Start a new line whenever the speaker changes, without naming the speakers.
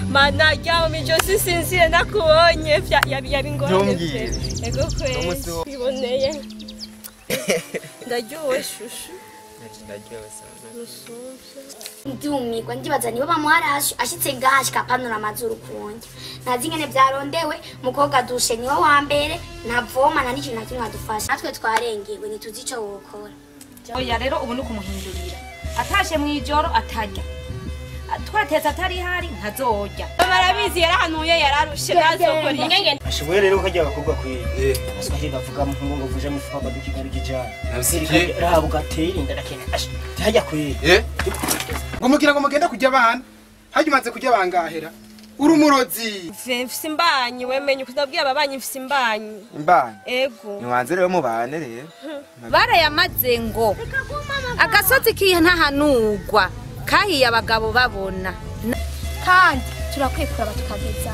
Mana ryama ijosi sinzire nakubonye yabingorane. Ego kwezi biboneye. Ndaryowe shushu.
Ndaryowe sana.
Ndumirwa ndibaza nibo bamuharashe ashitse ngaha ashika amazuru kunjya. Ntazi ingene vyarondewe mukobwa dushe niwe wa mbere ntavoma na n'ikintu na kimwe adufasha. Natwe twarengewe ntituzi ico wokora.
Oya rero ubu ni kumuhindurira. Atashe mwijoro atarya. Twatetse atari hari ntazorya.
Barabizi yarahanuye yararushe ntazokora ingenge.
Ashoboye rero kajya abakobwa kwiye. Aswaje bavuga mu ngo vuje mufuka badukigali kijana.
Nabisikiye.
Rabu gatera inda nakena. Hajya kwiye.
Ngo mugira ngo mugenda kujya abana. Hajya umaze kujya bangahera. Uri umurozi.
Mfise imbanyi wemenye kudabwiye ababanyi mfise imbanyi.
Imbanyi.
Ego.
Niwanze rero mubane rero.
Barayamaze ngo agasozi kiye ntahanugwa. Kahiye abagabo babona.
Kandi turakwiye kuraba tukageza.